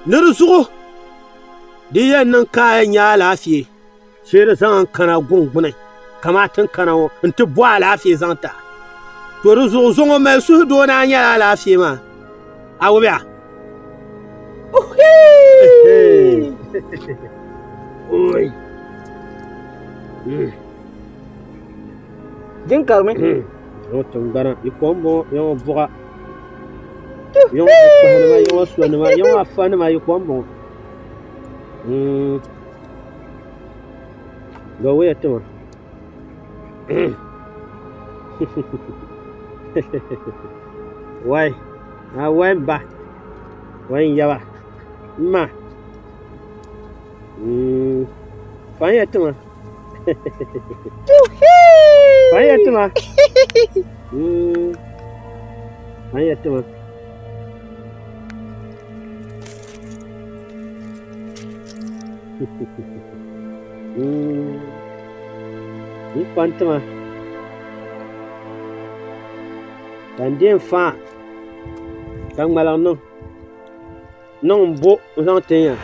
Ni di zuɣu di yɛn niŋ ka a yɛn nya alaafee shee di zaŋ n kana guŋ gbuni kamani ti ni kana ŋɔ nti bo alaafee zaŋ ti a. To di zuɣu zuŋɔ mali suhudoo ni a nyɛla alaafee maa. A wubiya? Din karimi. Ŋɔ tiŋgbana yi kom bɔŋɔ ya ŋɔ buɣa ya ŋɔ bukpahinima ya ŋɔ sonima ya ŋɔ afanima yi kom bɔŋɔ Gba wuya tima wai a wai n ba wai n yaba n ma fanya tima fanya tima fanya tima N fa tima ka n deei n fa ka ŋmaliŋ niŋ niŋ n bo n zaŋ ti ya.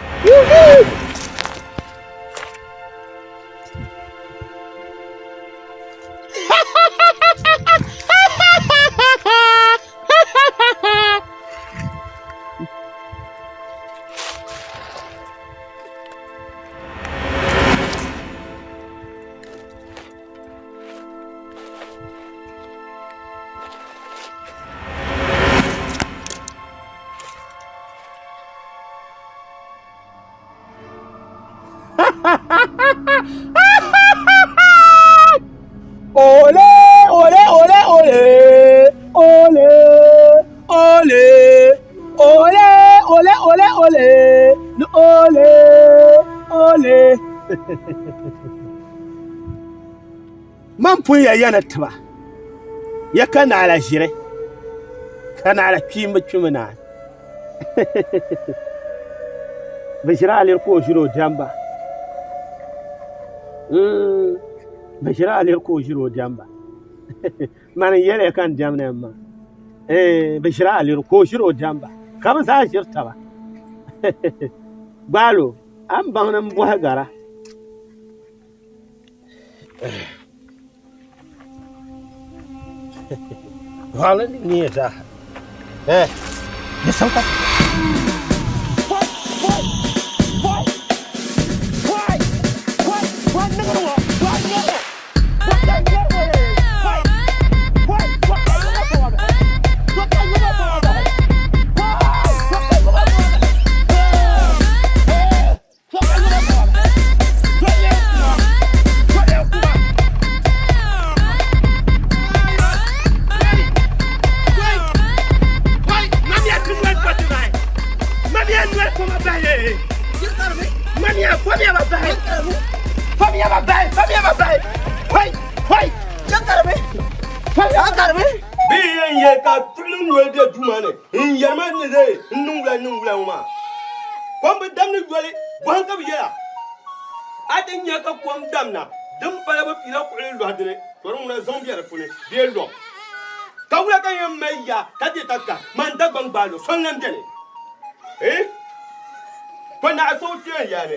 Ole, ole, ole, ole, ole, ole, ole, ole, ole, ole, ni ole, ole. Man pun ya ya ni tiba, ya ka naɣila ʒiri, ka naɣila kpiimba kpimi naai. Bɛ ʒiri a liri ka o ʒiri o diɛmba. Bɛ ʒiri a liri ka o ʒiri o diɛmba. Mani n yɛliya ka n diɛmdi ya maa. Bɛ ʒiri a liri ka o ʒiri o diɛmba ka bɛ zaa ʒiri taba. Gbaalo, a ni baŋ ni m bɔhi gara. 完了，你也在，哎，你上吧。 Kom bi damdi yoli, bɔhim ka bɛ yɛla. A ti nya ka kom damna, din pala bɛ piila kuɣili lɔhi dini, to di ŋuna zaŋ be di puuni bee lɔm. Ka wula ka yɛn mali ya ka deei takahi? Man Dagbaŋ gbaai lo, so n-lan beni. Eh? To naɣi so o kpee n-yaa ni.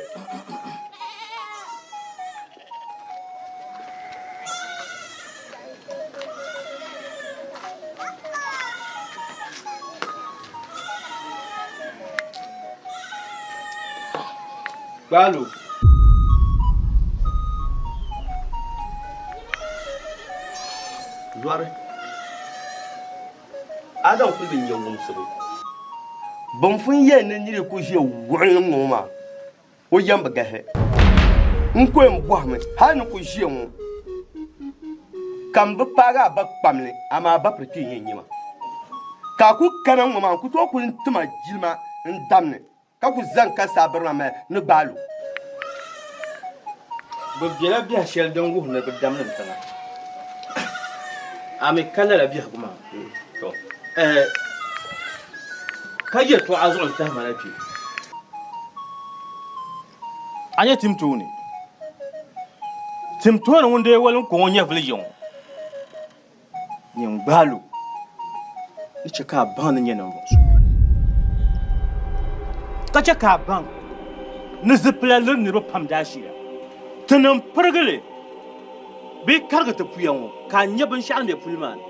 Gbaalo. Lɔri. Adam kuli bi nya wumsibu. Bɛn pun yɛli ni niri ku ʒe wuɣinli ŋ-ŋɔ maa, o yɛm bi gahi. N ko yɛn bɔhimi hal ni ku ʒiya ŋɔ ka m bi paagi a ba kpamli, amaa a ba piri kpee yɛn nyɛ ma. Ka a ku kana ŋ-ŋɔ maa, n ku tooi kuli n-tim a jilima n-damni ka ku zaŋ ka saa biri ma mali ni gbaal o. Bɛ bela biɛhi shɛli din wuhi ni bɛ damdi n tiŋa. A mi ka lala biɛhigu maa. To, eh, ka yɛltɔɣa zuɣu n-tahi ma na kpe. A nya tim tooni? Tim tooni ŋun deei wali n-kɔŋ o nyɛvili ya ŋɔ, nyin gbaal o ni chɛ ka a baŋ ni nyɛ ninvuɣ so. Ka chɛ ka a baŋ ni zipila liri niriba pam daashiya. Tinim pirigi li bee karigi ti puya ŋɔ ka a nya binshɛɣu ni be puli maa ni,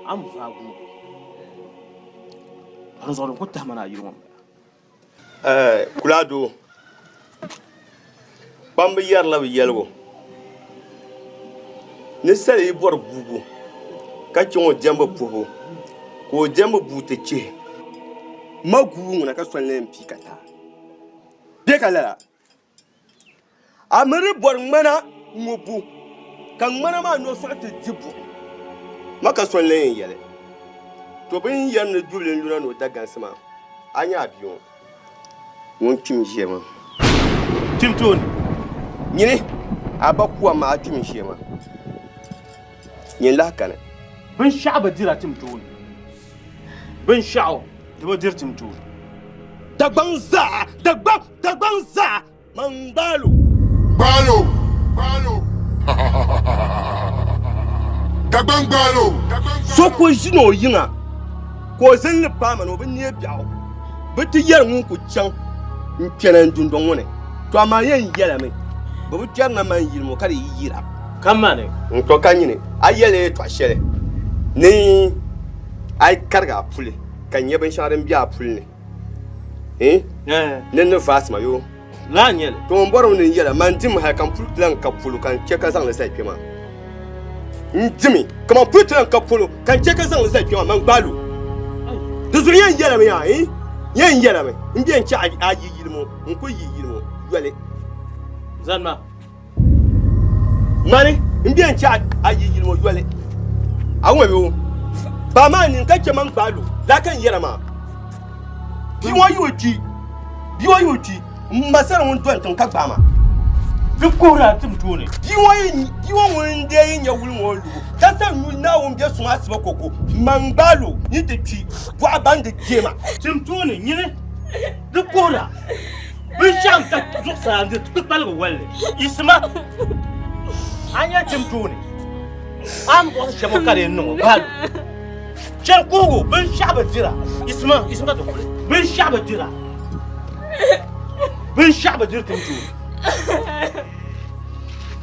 a ni vaai guugi. Dinzuɣu din ku tahi ma ni a yili ŋɔ m-bala. Kulaadoo, kpamba yɛrila bɛ yɛligu ni sali yi bɔri guubu ka chaŋ o diɛmbu puhibu ka o diɛmbu buu ti chihi ma guubu ŋuna ka soli na yɛn pii ka taai bɛ ka lala. A mi di bɔri ŋmana ŋubbu, ka ŋmana maa nɔsuɣu ti di buɣim. Ma ka so n-lee yɛn yɛli, To bɛ ni yɛri ni dubili n-luna ni o da gansi maa, a nya a bia ŋɔ ŋun kpim ʒiya maa. Kpim tooni. Nyini, a ba kuwa maa, a kpim ʒiya maa. Nyini lahi kani. Binshɛɣu bi dira tim tooni. Binshɛɣu di bi diri tim tooni. Dagbaŋ zaa, Dagbaŋ, Dagbaŋ zaa! Man gbaalo. Gbaalo, gbaalo. Dagbaŋ gbaalo. So ku ʒini o yiŋa ka o zinli paai ma ni o bi neei biɛɣu, bɛ ti yɛri ŋun ku chaŋ n-kpɛna n dundɔŋ ŋɔ ni. To amaa yɛn yɛlimi, bɛ bi kpɛri na man yili ŋɔ ka di yi yira. Kamani. N to ka nyini a yɛli yɛtɔɣ shɛli ni a yi karigi a puli ka nya binshɛŋa din be a puli ni. Eh? Ni ni vaasi ma yo. Laa nyɛli. To n bɔrimi ni n yɛla man dim hali ka n puli ti lan ka polo ka n chɛ ka zaŋli zali kpɛ maa. N dimi ka man puli ti lan ka polo ka n chɛ ka zaŋli zali kpɛ maa man gbaalo. Di zuɣu yɛn yɛlami yaa eh? Yɛn yɛlami n bɛ n chɛ a yi yili ŋɔ n ku yi yili ŋɔ yoli. Zani ma. Mani n bɛ n chɛ a yi yili ŋɔ yoli. A ŋɔ yo ba maa ni ka chɛ man gbaalo laa ka n yɛra maa. Bia ŋɔ yi o kpi, bia ŋɔ yi o kpi, m ma sani ŋun dɔni tiŋ ka gbaai ma. Di kuhiri a tim tooni. Bia ŋɔ yi bia ŋɔ ŋun dee yi nya wuli ŋɔ lubu ka sa nyu Naawuni bɛ suŋ asiba koko man gbaalo ni ti kpi bɔɣa ban di deei ma. Tim tooni nyini di kuhiri a binshɛɣu n-ka zuɣusaa n-di kpukpaligu walli yiɣisima a nya tim tooni a ni bɔhiri shɛm ŋɔ ka di yɛn niŋ o gbaalo. Chɛli kuhigu binshɛɣu bi dira yiɣisima yiɣisima ka ti kuli binshɛɣu bi dira binshɛɣu bi diri tim tooni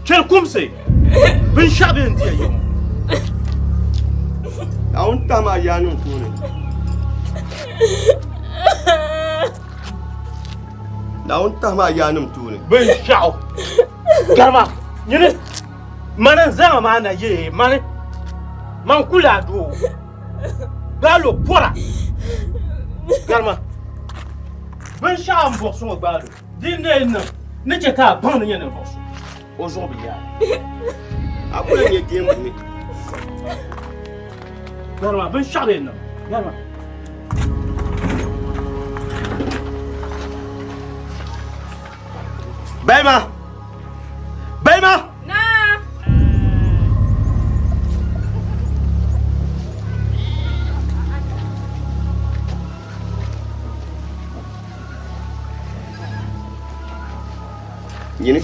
chɛli kumsi binshɛɣu bɛ n diya yiŋɔ. Naawuni tahi maa yaa niŋ tooni. Naawuni tahi maa yaa niŋ tooni. Binshɛɣu garima nyini. Mani n zaŋ maa na yee mani man kuli a doo gbaalo pɔra garima binshɛɣu n buɣisi ŋɔ gbaalo di ni niŋ ni chɛ ka a baŋ ni nyɛ ninvuɣu so o zuɣu bi yaa a kuli nyɛ deembu ni garima binshɛɣu bɛ niŋ garima Bayima! Bayima! Naa! Nyini.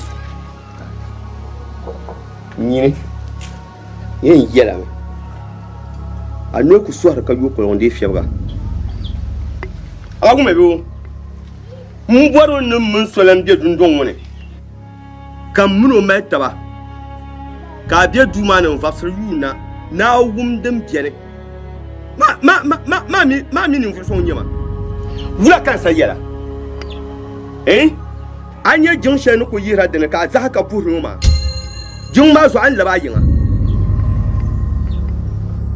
Nyini. Yɛn yɛlimi. A noli ku sɔhiri ka yo koligu n-deei fiɛbiga. A ba gum bɛ o. M bɔri o ni m mini so lan be dundɔŋ ŋɔ ni, ka m min o mali taba, ka a be duu maa ni n-vabisiri yuuna ni a wum din beni. Maa mi ninvuɣ so ŋun nyɛ ma. Wula ka n sa yɛla? Ɛɛn? A nya jiŋ shɛli ni ku yihira dini ka a zahi ka puhiri ŋɔ maa? Jiŋ maa zuɣu a ni labi a yiŋa.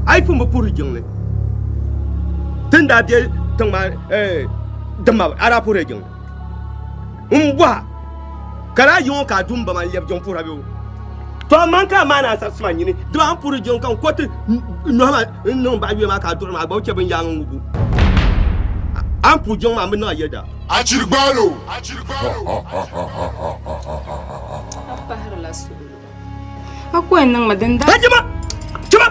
A yi pun bi puhiri jiŋ ni, ti ni daa be tiŋ maa din maa a daa puhirila jiŋ ni. M bɔha ka daa yi ŋɔ ka a du m ba maa n-lɛbi jiŋ puhira bee? To amaa ka a maani a sarisi maa nyini, dama a ni puhiri jiŋ ka n kɔriti nɔhi maa n-niŋ baɣa yuya maa ka a duɣiri maa, a gba bi chɛ binyaaŋa ŋubu. A ni puhi jiŋ maa, m bi niŋ a yɛda. Achirigbaalo. A pahirila suɣulo. A ku yɛn niŋ ma din daa. Chima! Chima!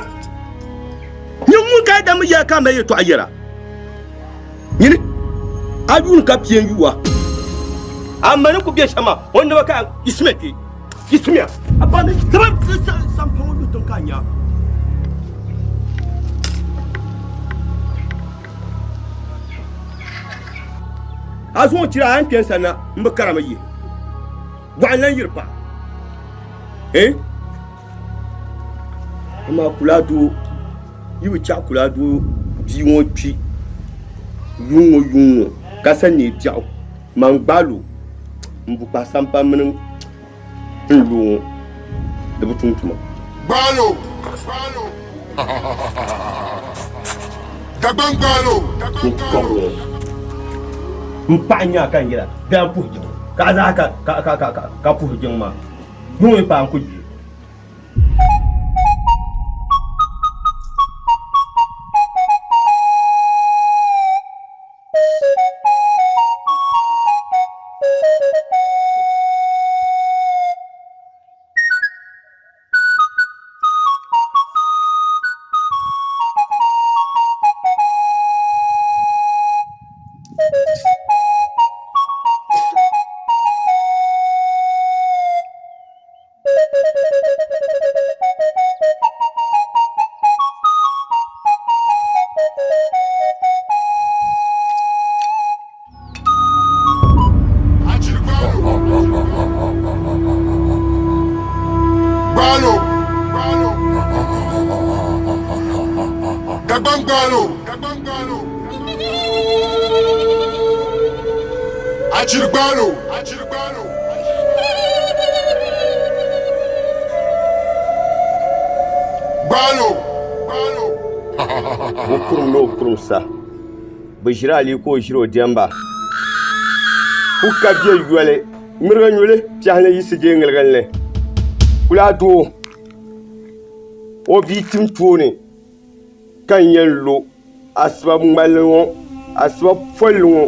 Nyin ŋun ka yɛda mi yɛla ka a mali yɛtɔɣa yɛra. Nyini, a yuun ka pia n-yuwa. A ma ni ku be shɛm maa, o ni ba ka yiɣisimiya kpe. Yiɣisimiya. A ba mi daba sampaŋ o lu tiŋ ka a nya. A zuŋɔ chira a yɛn kpe n sanna m bi karimi yihi. Bɔɣu n-lan yiri paɣa. Eh? Amaa kulaa doo yi bi chaɣ kulaa doo bia ŋɔ kpi yuŋ ŋɔ yuŋ ŋɔ ka sa neei biɛɣu man gbaal o m-bu kpahi sampa mini n lo ŋɔ di bi tum tuma. Gbaal o! Gbaal o! Dagbaŋ gbaal o! N kɔbiri ŋɔ m paɣa nya ka n yɛla bee a puhi jiŋ ka a zaa ka ka ka ka ka puhi jiŋ maa yuŋ yi paai n ku gbi. O kurum ni o kurum sa bi ʒiri ali ka o ʒiri o diɛmba ku ka bɛ yoli ŋmiriga nyuli piɛhi ni yiɣisi je ŋiliginli kulaa doo o bia tim tooni ka n yɛn lo asiba ŋmalli ŋɔ asiba polli ŋɔ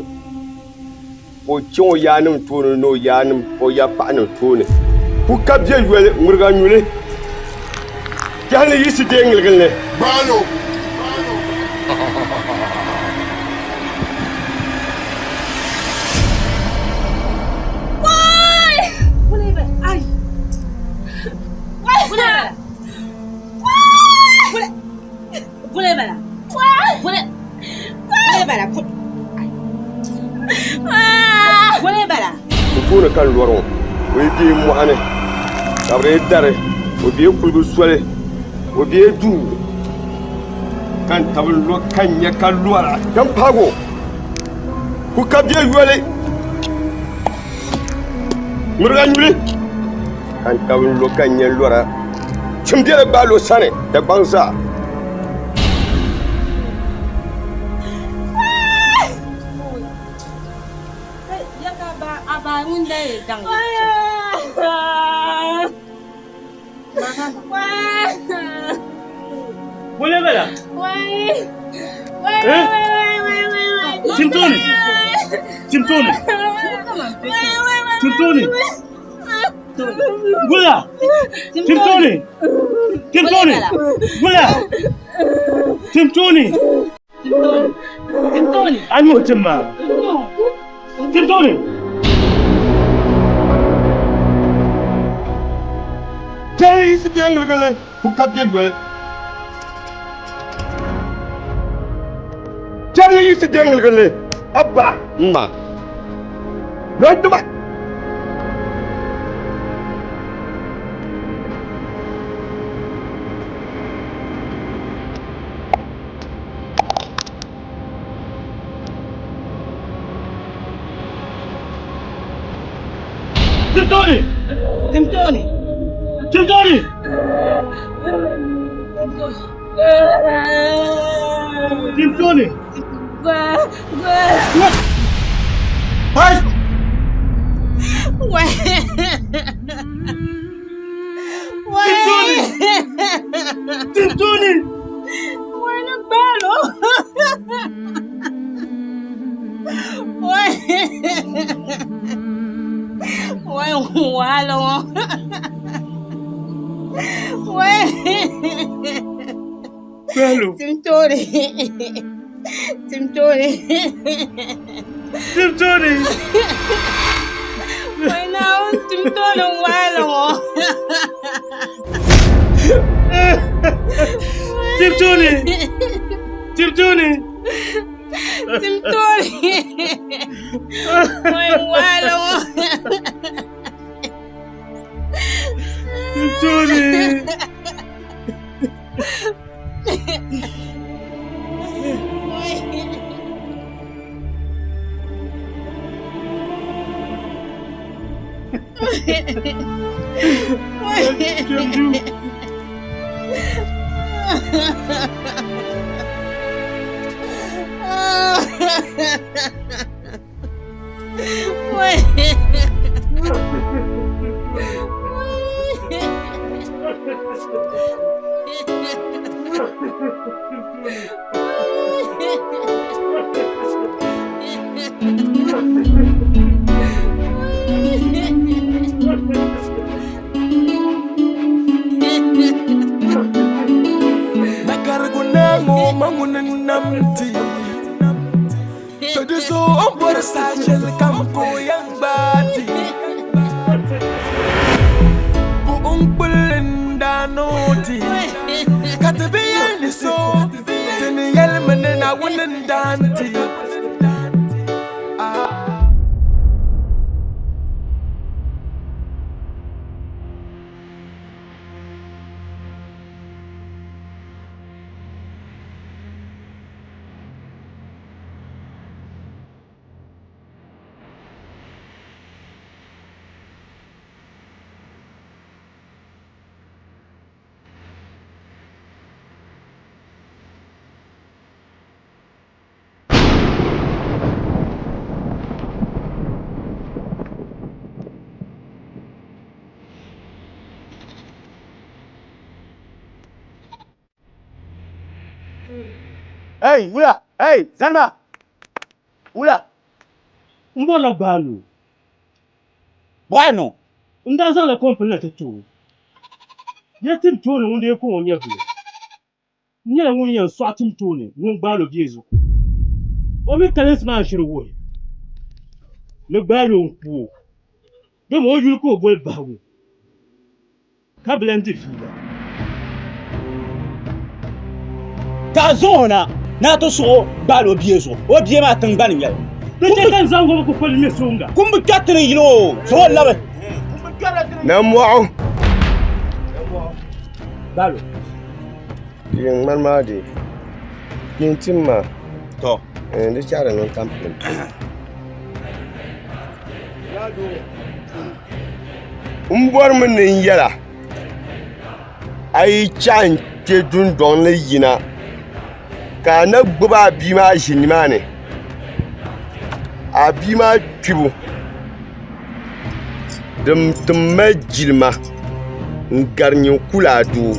ka o chaŋ o yaannim tooni ni o ya paɣanim tooni ku ka bɛ yoli ŋmiriga nyuli Biɛhi ni yiɣisi deei ŋiliginli. Gbaal o! Ti tooni ka n lɔri ŋɔ o yi bɛ mɔɣu ni ka bi dii dari o bɛ kuligi soli o bɛ duu ka n tabi lo ka n nyɛ ka lɔra din paagi o ku ka bɛ yoli ŋmiriga nyuli ka n tabi lo ka n nyɛ lɔra tim biɛla gbaali o sani Dagbaŋ zaa. Timtoni! Timtoni! Timtoni! Gula! Timtoni! Timtoni! Gula! Timtoni! Timtoni! An yi tim maa. Timtoni! Jai yi si bɛ ŋiligili ku ka bɛ doli. Jai yi si bɛ ŋiligili abba n ma. Lɔduma. Timtoni! Timtoni! Timtoni! Timtoni! Timtoni! Timtoni! Bello! Timtoni! Timtoni! Timtoni! Timtoni waala ŋɔ. Timtoni! Timtoni! Timtoni! Nakarigu naa ŋɔ ma ŋuni n-nam ti. To di zuɣu o ni bɔri saha shɛli kam ka o yɛn gbaai ti. Buɣim kpulli n-daa niŋ ti, ka ti bi yɛli ni so ti ni yɛlimi ni Naawuni n-daan ti. Hey, wula! Hey, zanima! Wula! M bɔrila gbaali o. Bɔhi niŋ. N daa zaŋla kompini na ti ti o. Ya tim tooni ŋun dee kɔŋ o nyɛvili. N nyɛla ŋun yɛn sɔɣi tim tooni ŋun gbaal o bia zuɣu. O mi kalinsi maa n-shiri wuhi ni gbaal o n-ku o, dama o yuli ka o boli bahigu ka bi lan di fiila. Ka a zaŋ o na ni a ti suɣ o gbaal o bia zuɣu, o bia maa tiŋgbani n-nyɛ li. Di chɛ ka n zaŋ o kukoli ŋme sooŋga. Kum bi kpɛri ti ni yili o, zaŋ o labi. Namɔɣu. Gbaal o. Yin ŋmani maa di yin tim ma to di chɛri niŋ tampilim. N bɔrimi ni n yɛla a yi chaŋ n-kpe dundɔŋ ni yina ka a na gbubi a bia maa ʒi nimaani a bia maa kpibu din ti mali jilima n-gari nyin kul a doo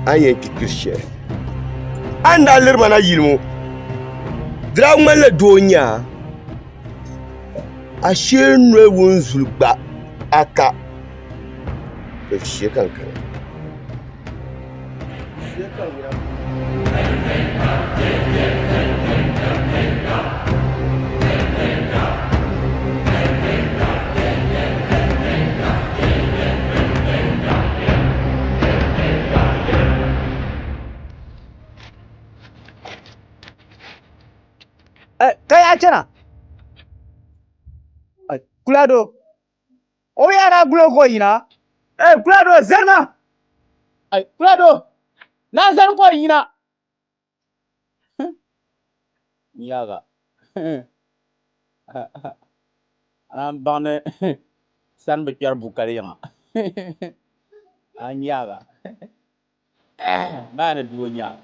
a ni yɛn kpi kpiri shɛli. A ni daa liri ma na yili ŋɔ, di daa ŋmanila doo n-nyɛ a. A shee noli wunzuli gba a ka, to shee ka n kana. Ka yaa chana Kulado o bi yaa gulo ka o yina Kulado zani ma Kulado naa zani ka o yina Yaga a naan baŋ ni sani bi kpɛri bukali yiŋa a yaga Maa ni doo nya.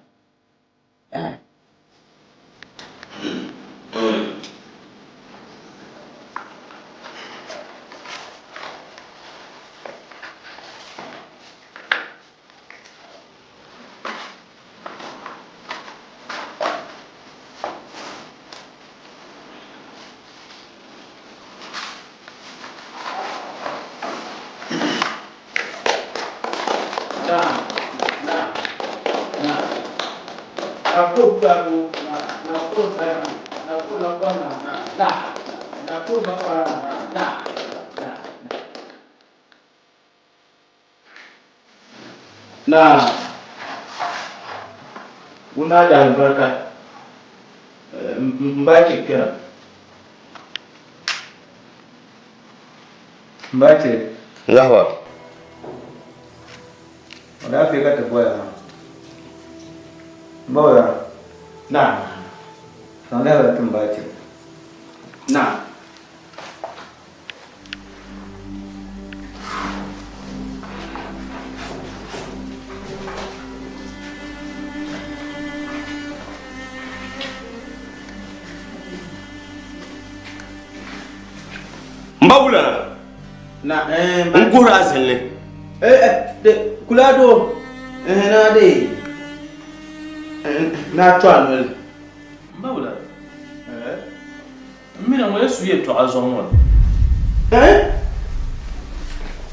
Naa, ŋun daa daa alibarika m ba chɛ kpɛra. M ba chɛ. Zahaba. O daa fee ka ti bɔya maa. M ba o yaa. Naa. Zaŋ lahibali ti m ba chɛ. Naa. M ba wula na n guhiri a zinli. Kula doo na de na to a noli. M ba wula m mina ŋɔ ya su yɛltɔɣa zɔŋ ŋɔ ni.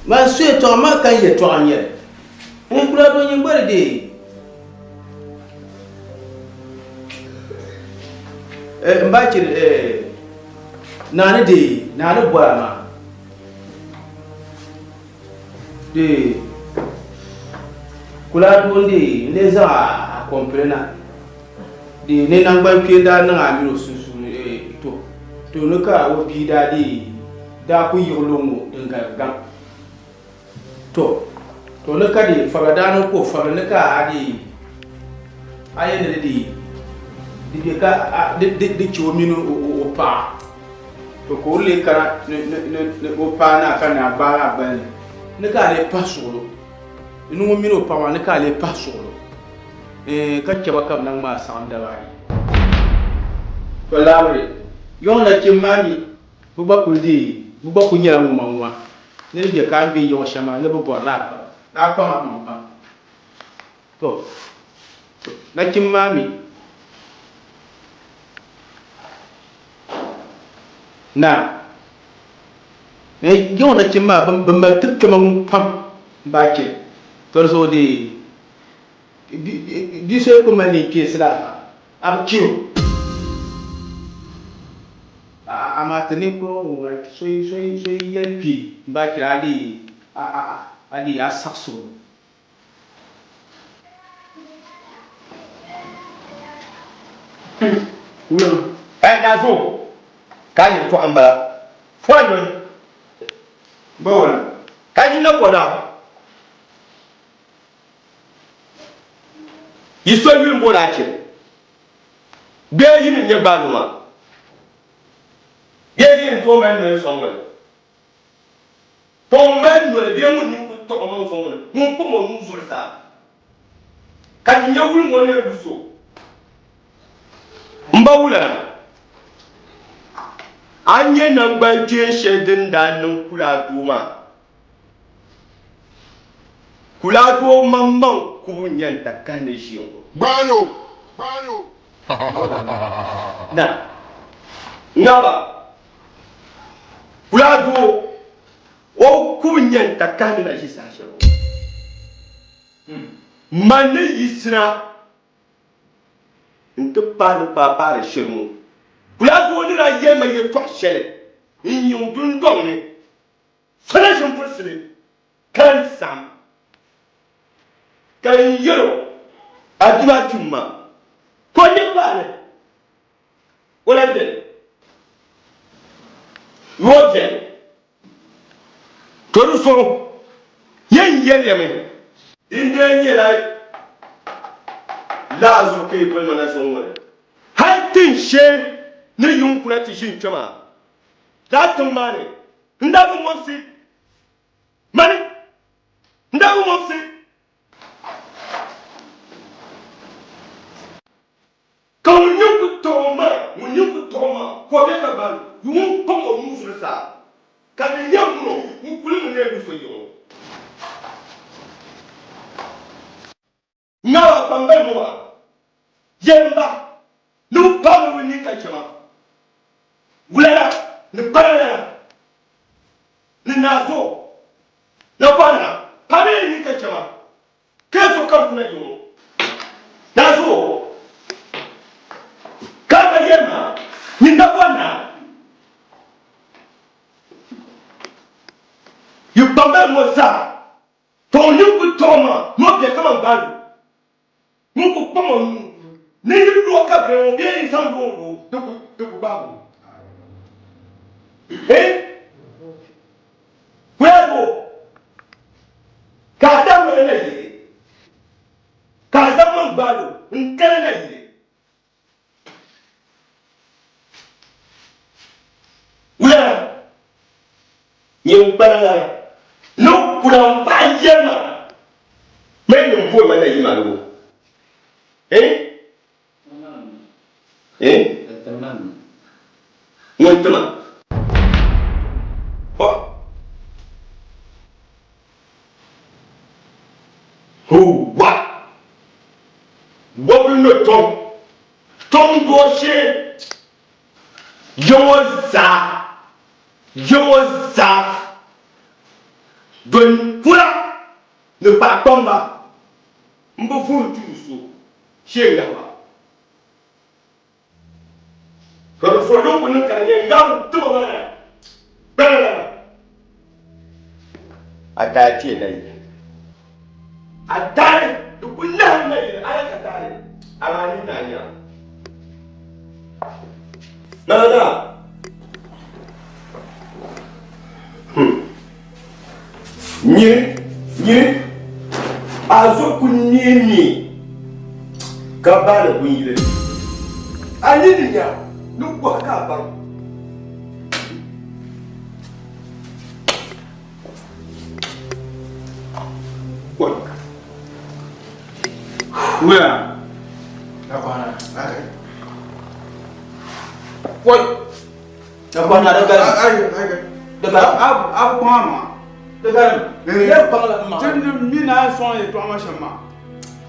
Man su yɛltɔɣa maa ka n yɛltɔɣa n nyɛli. Kula doo nyin gba di deei. M ba chiri naa ni deei naa ni bɔra maa deei kula doo n deei n lee zaŋ a kɔmpili na deei ni naŋgban kpeeni daa niŋ a mini o sunsuuni to to ni ka o bia daa deei daa ku yiɣili o ŋɔ din galigi gaŋ. To, to ni ka di fabila daa niŋ ka o fabili ni ka a di a yɛn ni di di bɛ ka di di di chɛ o mini o paɣa to ka o lee kana ni ni ni ni o paɣa na ka ni a gbaagi a gbali ni ni ka a lee pahi suɣulo ni ŋun mini o paɣa maa ni ka a lee pahi suɣulo ka chɛ ba ka bɛ na ŋmaai saɣim daba ayi. To laabiri yɔŋ nachimba maa mi bɛ gba kuli deei bɛ gba kuli nyɛla ŋuma ŋuma. Ni di bɛ ka a ni be yiŋɔ shɛm maa, ni bɛ bɔrila a pam. Ni a kpaŋ a maŋ pam. To, nachimba maa mi na yiŋɔ nachimba maa bɛ mali ti kpɛma ŋun pam m-baai chɛ. To di zuɣu dee bia so yi kuli mali ninkpeesi lala maa, a bi kpi o. Amaa ti ninkurugu ŋɔ ŋuna so yi so yi so yi yɛli kpi m-baai chira a dii a a a dii a saɣisi o. Ɛ Nazo, ka a yɛltɔɣa m-bala. Fo a noli. Bawala. Ka yi na bɔna. Yi so yuli m-booni Achɛ. Bee yi ni nyɛ gbaali maa, bee yi ni tooi mali noli sɔŋ ŋuni? To ŋun mali noli bee ŋun nini ku tuɣi o maŋ sɔŋ ŋuni, ŋun kpam o nuu zuɣusaa ka di nyɛ wuli ŋɔ ni lu so. M ba wulana, a nya naŋgbankpeen shɛli din daa niŋ kulaa doo maa? Kulaa doo maŋmaŋ kubu n-nyɛ n takahi ni ʒiya ŋɔ. Gbaalo! Gbaalo! Na, ŋaba, kulaa doo o kubu n-nyɛ n takahi ni na ʒi saha shɛli ŋɔ. Man ni yiɣisina nti paai ni kpaapaari shiri ŋɔ, kulaa doo ni daa yɛli ma yɛltɔɣ shɛli n-yiŋ dundɔŋ ni. Sala ʒinfulisili ka n saɣim, ka n yɛl o, A dima tim ma, ka o nyɛ paali, o lahi beni, yoo beni. To di zuɣu yɛn yɛliyami. Din dee nyɛla laa zuɣu ka yi boli ma na zuŋɔ ŋɔ ni, hal tin shee ni yuŋ kuna ti ʒi n-kpe maa. Lala tiŋ maa ni n daa bi mɔbisi mani, n daa bi mɔbisi. Ka ŋun nyin ku tɔɣ o maa, ŋun nyin ku tɔɣ o maa, ka o be ka gbaai o, ŋun kpaŋ o nuu zuɣusaa, ka di nyɛ ŋun o, ŋun kuli mi ni yɛn lu so yiŋ o. Ŋaaba kpambali ŋɔ maa yɛlim ba ni bɛ paami bɛ ni ka chɛ ma wulana ni kparalana ni naazo nakɔrina paami bɛ ni ka chɛ ma ka so ka bɛ kuna yi ŋɔ naazo ka ba yɛli ma ni nakɔrina yi kpambali ŋɔ zaa. To ŋun nini ku tɔɣi ma ni o be kaman gbaali ŋun ku kpaŋ o nuu ni yi lu o ka bɛ ŋɔ bee yi zaŋ lu o lu di ku gbaag o. Hee! Kuyaligu ka a daŋ na yili, ka a zaŋ man gbaal o n-kali na yili. Wulana nyin kpaliŋlana ni ku lan paɣi yɛli ma, Mali niŋ pooi ma nayi maligu. Eh? Eh? Ŋun ti ma. Tom, tom dooshee ya ŋɔ zaa, ya ŋɔ zaa doli pula ni kpaakpamba m-bi vuhiri tuun so shee n-gahi ba. Ka di so din ku niŋ ka di nyɛ ŋariŋ tiba maa na gbana la maa. A taai kpee na yili. A taai di ku lahi na yili a na ka taai amaa ni na nya. Na na. Nyini nyini a zo ku neei neei ka baani bunyili a ni ni nya ni bɔhi ka a baŋ. Wula. Wai. Da kwana da gari. Ai ai. Da gari. A kpɔŋ ma. Da gari. Ya kpaŋ la ma. Ti mi na sɔŋ yɛltɔɣa maa shɛm maa.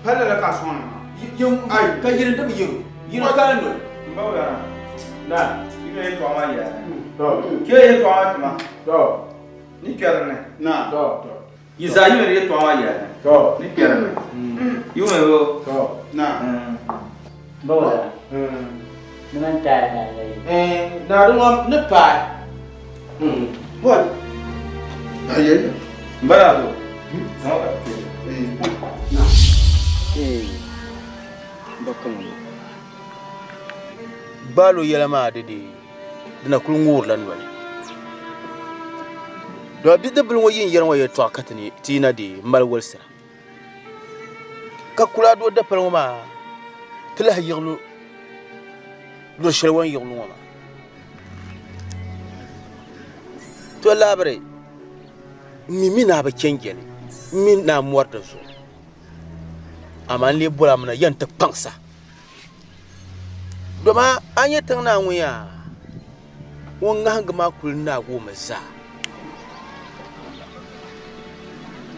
Pali lala ka a sɔŋ ni maa. Ai. Ka yiri da bi yiri. Yiri ka no. N ba wula. Na. Yi mi yɛltɔɣa maa yɛla. To. Ke yɛltɔɣa maa tima. To. Ni kpɛri ni. Na. To. Yi zaa yi mi yɛltɔɣa maa yɛla. To. Ni kpɛri ni. Yi mi bo. To. Na. Ba wula. Ni man taai na la yi. Eh, na di ŋɔ ni paai. What? Ayi. N ba daa zo. Zaŋ ka ti Eh, ba kaŋ Gbaalo yɛla maa di di di na kuli ŋoorila noli. Dama bidibbil ŋɔ yi ni yɛri ŋɔ yɛltɔɣa ka ti yi na di mali wolisira. Ka kuli a doo dapali ŋɔ maa ti lahi yiɣili luɣ shɛli o ni yiɣili ŋɔ maa. To laabiri m mi mi ni a bi chɛ jɛli m mi ni a mɔri di zuɣu amaa n lee boli a mi na yɛn ti kpaŋsa dama a nyɛ tiŋ naa ŋun yaa ŋun ŋahingi maa kuli naagi o mi zaa.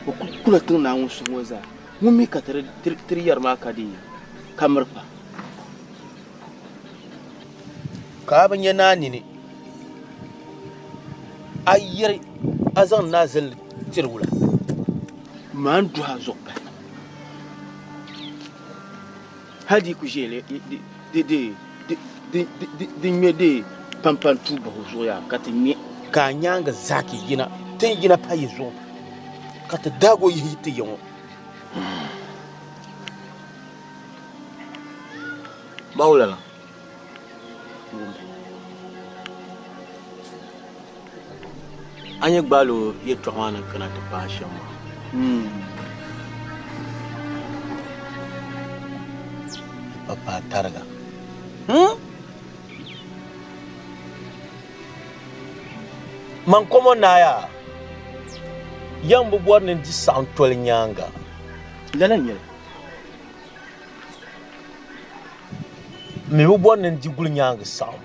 O kuli kula tiŋ naa ŋun suhu ŋɔ zaa. Ŋun mi ka tiri yɛri maa ka di ka miri pa. Ka a bi nya naa nini, a yɛri a zaŋ naa zilli tiri wula? Maa n-duhi a zuɣu pahi. Hal di yi ku ʒe di ŋme di pampani tuui bahi o zuɣu yaa ka ti ŋme. Ka a nyaaŋa zaa ti yina, ti ni yina pa yi zuɣu, ka ti daag o yihi ti ya ŋɔ. Mawulana, a ni gbaal o yɛtɔɣa maa ni kana ti paai shɛm maa. Pa paai tariga. Man kɔmɔ naaya, yɛm bi bɔri ni n di saɣim toli nyaaŋa. Lala n-nyɛ li. M mi bi bɔri ni n di guli nyaaŋa saɣim.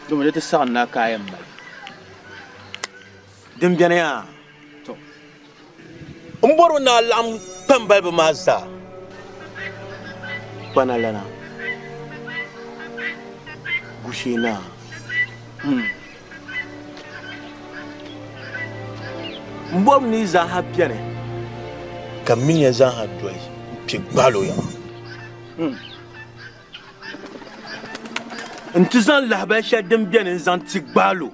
Domi di ti saɣim na ka a yɛn mali. Din beni yaa, to m bɔrimi ni a laɣim kpambaliba maa zaa kpana lana Gushee Naa. M bɔrimi ni yi zaaha beni ka m mini ya zaaha doli m-kpe gbaal o yaŋa. N-ti zaŋ lahibali shɛli din beni n-zaŋ ti Gbaalo,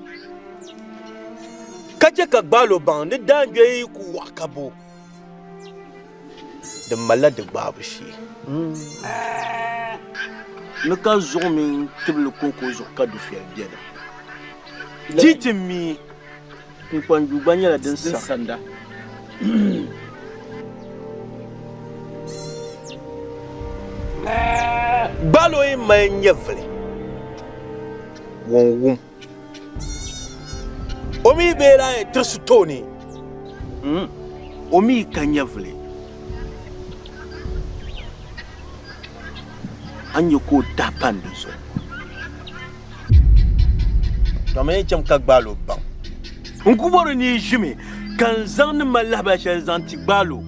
ka chɛ ka Gbaalo baŋ ni daangbee yi ku wɔɣi ka bo, di malila di gbaabu shee. Ni ka zuɣu mini tibili kɔŋko zuɣu ka dufɛli beni. Di ti mi, kpunkpanjuu gba nyɛla din sanda. Gbaal o yi mali nyɛvili, ŋun wum. O mi bee daa yɛn tirisi tooni, o mi ka nyɛvili. A ni nya ka o dahi pani di zuɣu. Dama yɛn cham ka gbaal o baŋ. N ku bɔri ni yi ʒimi ka n zaŋ ni mali lahibali shɛli zaŋ ti gbaal o.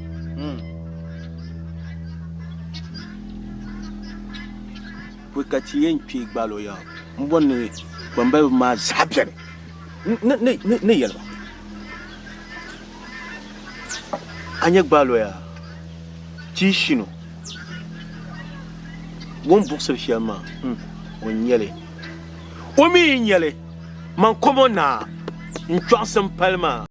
ka ti yɛn kpe gbaal o ya m-bɔri ni kpambaliba maa zaa beni ni yɛli ba, A nya gbaal o ya ti yi shin o, o ni buɣisiri shɛli maa, o n-nyɛ li. O mi yi nya li, man kom o naa n-chɔɣisi m-pali maa.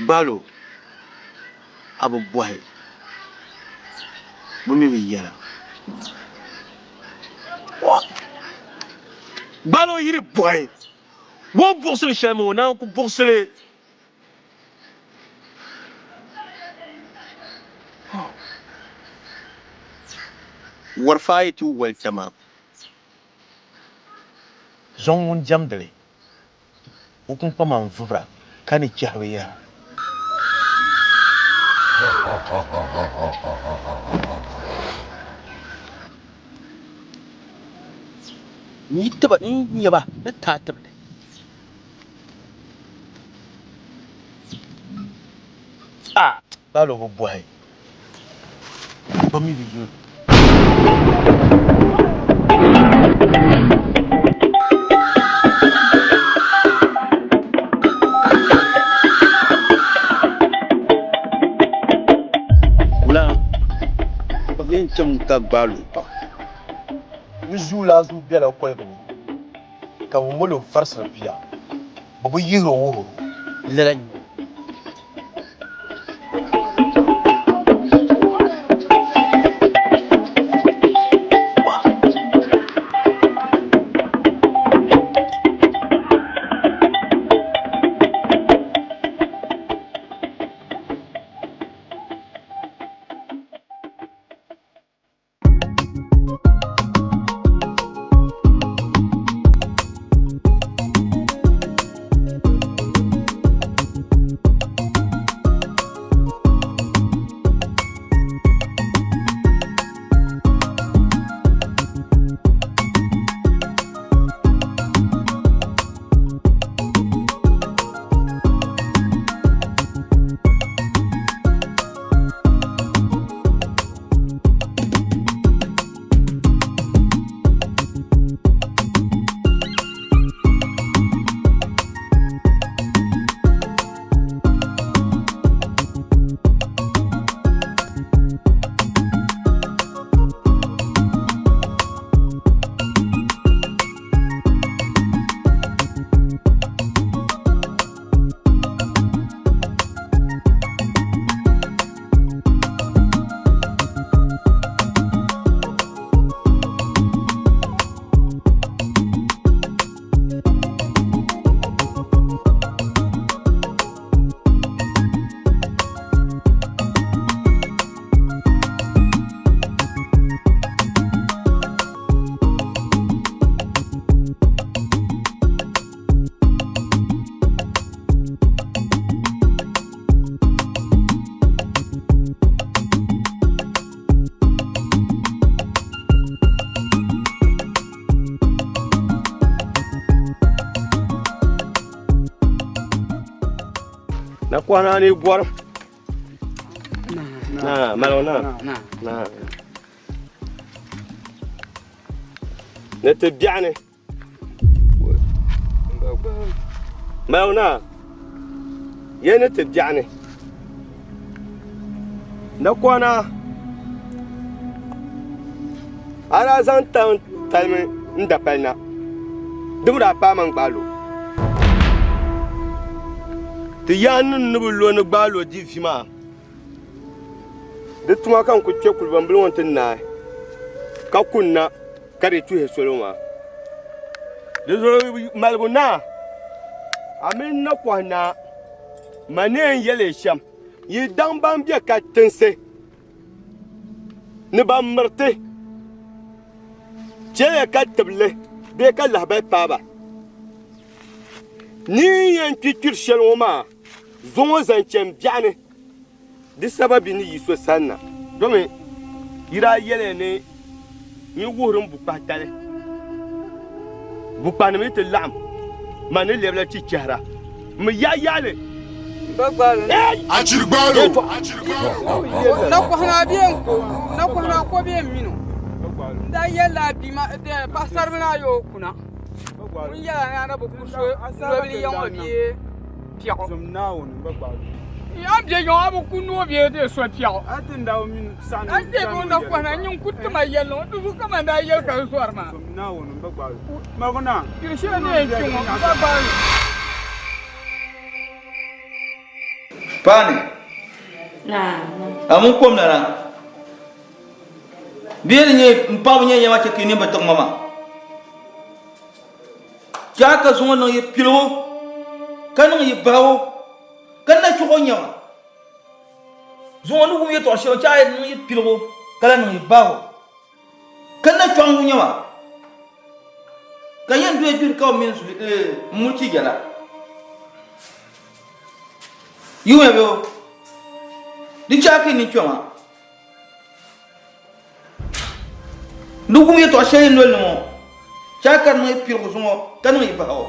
Balo, a bi bɔhi, bɛ mi bi yɛla. Balo yi di bɔhi, o ni buɣisiri shɛli maa o naan ku buɣisi li. Wɔrifaa yi ti wali kpɛma, zɔŋ ŋun jɛmdi li, o kpunkpama n-vubira ka ni chɛhiri yaha. N yi ti ba, n nya ba ni taai tibili. Ah! Lala o bi bɔhi. Bɛ mi bi yuli. Wula ka bɛ yɛn chaŋ ka gbaal o paɣa? Bɛ zuɣulana zuɣu bela koligu ni. Ka bɛ mol o farisiri bia, bɛ bi yihir o wuhir o. Lala n-nyɛ o. Na kɔhina ni gɔrim. Na malo na. Na. Ni ti biɛɣuni. Maligu naa, ya ni ti biɛɣuni nakɔna a daa zaŋ talimi n-dapali na, di mi daa paai ma n-gbaai lo. Ti yaannim ni bi lo ni gbaai lo di vi maa, di tuma ka n ku kpe kulibɔmbili ŋɔ nti naai ka kunna. Ka di tuhi soli maa. Di zuɣu maligu naa, a mini nakɔhi naa, ma ni yɛn yɛli ya shɛm, yi daŋ ban be ka tinsi ni ban miriti, chɛliya ka tibili bee ka lahibali paai ba. Ni yi yɛn kpi kpiri shɛli ŋɔ maa, zuŋɔ zaŋ chani biɛɣuni. Di saba bi ni yi so sanna, domi Yi daa yɛliya ni n yi wuhiri m bukpahi tali, bukpahinim yi ti laɣim, man ni lɛbila chichɛhira. M mi yaɣi yaɣi li. Nakɔhina bee n-ko, nakɔhina ko bee m-min o. N daa yɛlila a bia maa, paɣisaribila ayi o kuna. Ŋun yɛla ni a na bi ku so nobili ya ŋɔ bee piɛɣu. A ni be ya ŋɔ a bi ku noo bee dee so piɛɣu. A ni be ŋɔ nakɔhina nyin ku ti ma yɛlli ŋɔ di zuɣu kaman daa yɛli ka n zɔri maa. Yuli shɛli ni yɛn kpi ŋɔ m ba gbaai li. Paani, a ŋun kom lana. Bee ni nyɛ m paɣaba nyɛ yɛma chɛ ka yi nini bi tiɣi ma maa? Chɛ a ka zuŋɔ niŋ yi piligu, ka niŋ yi bahigu, ka na chuɣu nyɛ ma. Zuŋɔ ni wum yɛtɔɣ shɛli, chɛ a niŋ yi piligu, ka lahi niŋ yi bahigu, ka na chuɣu nyɛ ma. Ka yɛn doya gbiri ka bɛ mini mulichi yɛla. Yi wumya bɛ o? Di chɛ a ka yi nini kpɛma. Ni wum yɛtɔɣ shɛli yi nol ni ŋɔ, chɛ a ka di niŋ yi pirigu zuŋɔ ka niŋ yi bahigu.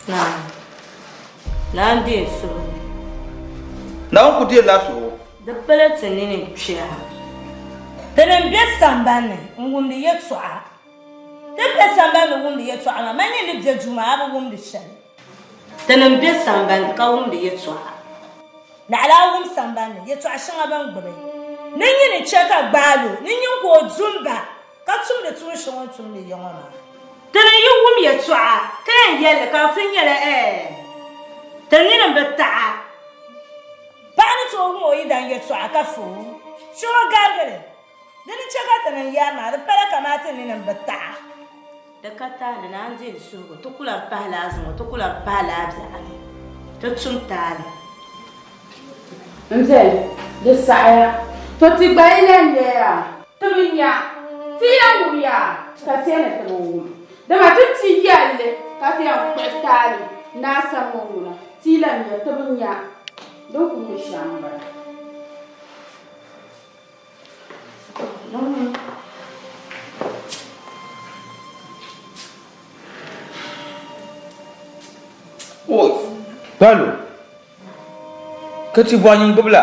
Naa, naa n-deei n suhu. Naawuni ku deerila a suhu. Di pala ti nini n-kpiɛra. Ti ni be samban ni n-wumdi yɛtɔɣa. Ti ni be samban ni wumdi yɛtɔɣa maa, man nini ni be duu maa, a bi wumdi shɛli. Ti ni be samban ni ka wumdi yɛtɔɣa. Naɣila a wum sambani ni yɛtɔɣ shɛŋa bɛ ni gbubi ni nyin ni chɛ ka gbaal o ni nyin ka o du m-ba ka tumdi tuun shɛŋa o ni tumdi ya ŋɔ maa. Ti ni yi wum yɛtɔɣa ka yɛn yɛli li ka di ti nyɛla ɛɛ, ti nini m-bi taɣ a. Paɣa ni tooi wum o yidan yɛtɔɣa ka fo o shee o garigi li. Di ni chɛ ka ti niŋ yɛri maa, di pala kamaa ti nini m-bi taɣ a. Di ka taali ni a ni deei suhigu, ti ku lan pahi lala zuŋɔ, ti ku lan pahi lala biɛɣuni, ti tum taali. N viɛli, di saɣiya. To ti gba yi lan yɛya, Ti bi nya, ti yɛn wum ya? Ka ti yɛli ni ti bi wum, dama ti ti yɛli li ka ti yɛn kpuɣi taali naa sani ŋɔ ŋuna, ti yi lan nya, ti bi nya din kul nyɛ shɛm m-bala. Kpalo ka ti bɔhi nyin gbibila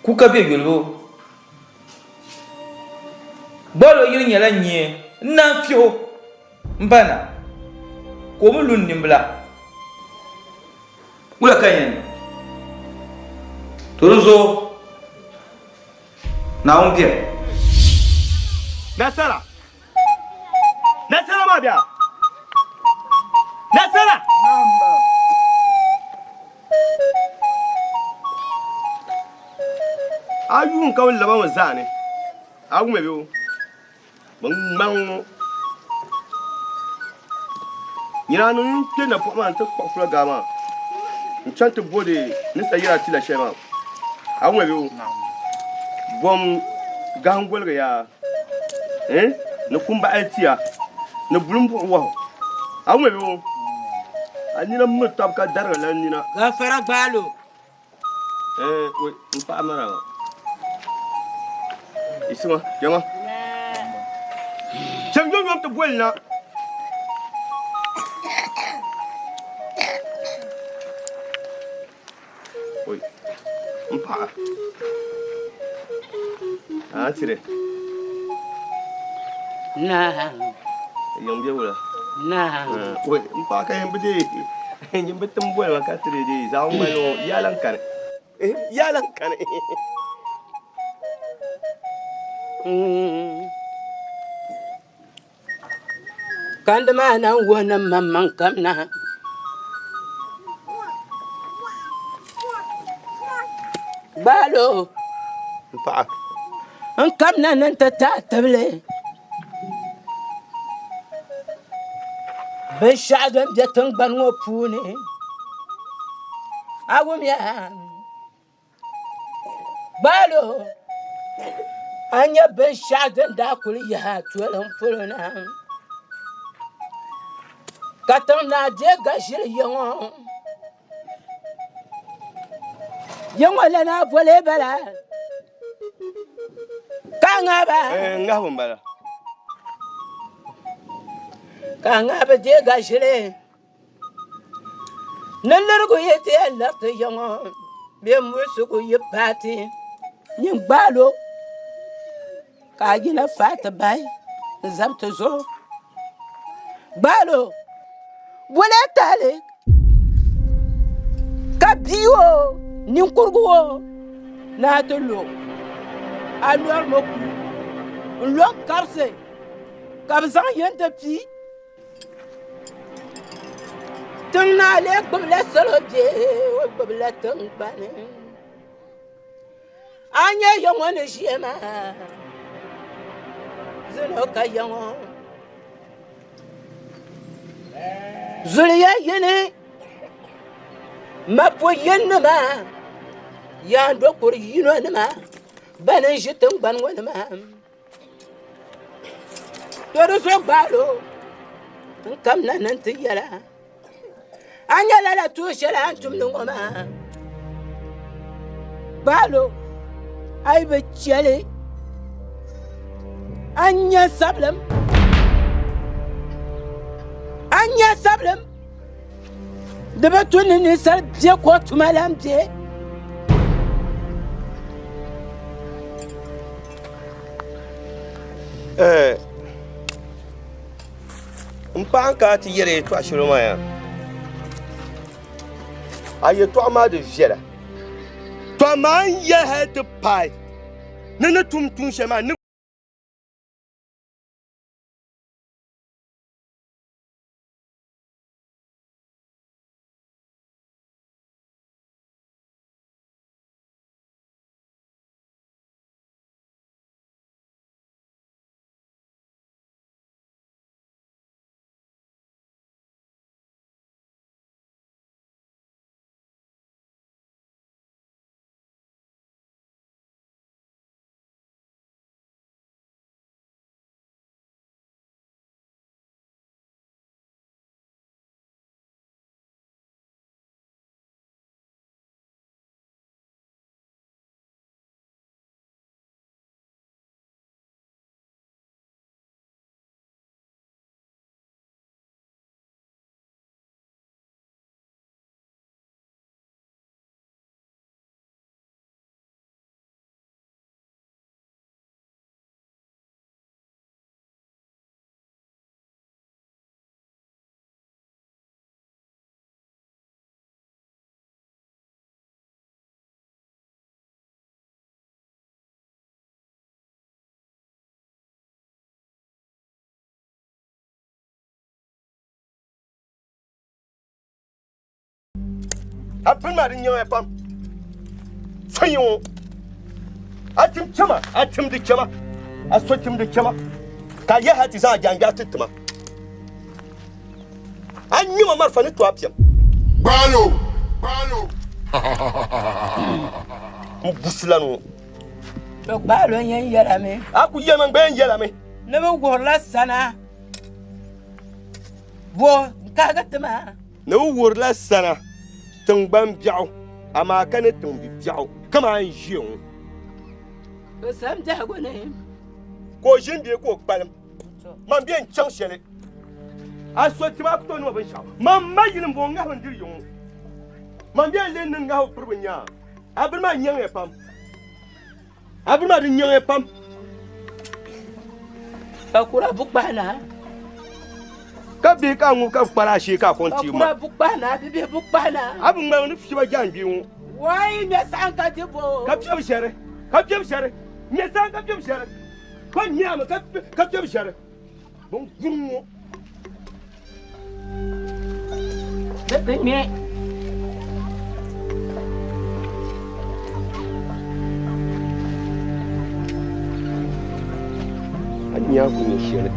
kuka be yolibu. Gbalo yili nyɛla nyee n-naan fihi o m-ba na ka o mi lu n-nimbila. Wula ka n yɛn niŋ? To di zuɣu Naawuni beni. Nasara! Nasara maa bia! Nasara! A yuun ka bɛ laba ŋɔ zaa ni, a wumya bɛ o? Bɛ ŋmaŋ ŋɔ. Nyina niŋ n kpe napɔɣu maa nti kpuɣi fulagaa maa n-chaŋ ti bo di ni sa yɛra ti la shɛli maa. A wumya bɛ o? Bom gahiŋgoliga yaa eh, ni kumbaɣili tia ni bulimbuɣu wahu. A wumya bɛ o? A nina miri tab ka darigi la nina. Gafara gbaalo. Eh, wai, n paɣa mara maa. Isima, jama. Chem yom yom ti boli na. Oi, n paɣa. A tire. Na. Yɛm bɛ wula. Na. Oi, n paɣa ka yɛn bi dee. Nyin bi tim boli ma ka tiri dee zaɣ ŋmali ŋɔ yaa lan kani. Yaa lan kani. Kandi maa na n-wuhi ni maŋmaŋ kamina. Gbaalo. N paɣa. N kamina ni n ti taai tibili. Binshɛɣu din be tiŋgbani ŋɔ puuni, a wumya? Gbaalo, a nya binshɛɣu din daa kuli yihi a toliŋ polo na, ka tiŋ naa deei gaʒili ya ŋɔ. Ya ŋɔ lana boli bala. ŋahiba? Ŋahibu m-bala. Ka ŋahibu deegi a ʒili. Ni lirigu yi ti yɛn liriti ya ŋɔ bee muɣisigu yi paai ti nyin gbaal o ka a yina faai ti bahi n-zabi ti zuɣu. Gbaal o, wula tahili ka bia o ninkurigu o ni a ti lo a lɔrimi ku n-lo n-kabisi ka bɛ zaŋ yɛn ti pii. Tiŋ naa lee gbubila salo bee o gbubila tiŋgbani? A nya ya ŋɔ ni ʒiya maa, zino ka ya ŋɔ. Zuliya yini, mapu yininima, yaandokuri yinonima bana n-ʒi tiŋgbani ŋɔ ni maa. To di zuɣu gbaal o n-kamina ni nti yɛl a, A nya lala tuun shɛli a ni tumdi ŋɔ maa? Gbaal o, a yi bi chɛ li, a ni nya sabilim. A ni nya sabilim. Di bi tu ni ninsal be ka o tuma lan be. Eh, n paɣa n kana ti yɛli yɛltɔɣa shɛli maa yaa a yɛltɔɣa maa di viɛla to amaa n yɛli hali ti paai ni ni tum tuun shɛli maa ni A pini maa di nyaŋya pam. So yi ŋɔ a tim chɛma a timdi chɛma a so timdi chɛma ka a yaha ti zaŋ a jaangbɛɣu ti tima a ŋmɛma marafa ni to a piɛm. Gbaalo! Gbaalo! N busilana ŋɔ. To gbaalo yɛn yɛlami. A ku yɛlimi n gba yɛn yɛlami. Ni bɛ wuhirila sana bo n-kahigi ti ma. Ni bɛ wuhirila sana tiŋgbani biɛɣu, amaa ka ni tiŋbi biɛɣu kaman a ni ʒiya ŋɔ. Bɛ sam biɛhigu ni. Ka o ʒini bee ka o kpalim, man bɛ n-chaŋ shɛli. A so tim a ku tooi niŋ ma binshɛɣu. Man ma yili m-bɔŋɔ ŋahibu n-diri ya ŋɔ. Man bɛ n-lee niŋ ŋahibu piribu nyaa. A bini maa nyaŋya pam. A bini maa di nyaŋya pam. Ka kura bukpahi na. Ka bihi ka a ŋubi ka bi kpari a shee ka a kɔŋ teebu maa. Ka kura bukpahi na, bibihi bukpahi na. A bi ŋmaligi ni fiɛba jaangbee ŋɔ. Wai ŋmɛ saɣim ka di bo. Ka fiɛbi shɛri, ka fiɛbi shɛri, ŋmɛ saɣim ka fiɛbi shɛri, ka ŋmɛmi ka fiɛbi shɛri. Bin guri ŋɔ. Di ti ŋmɛ. A nya ku nyɛ shɛli.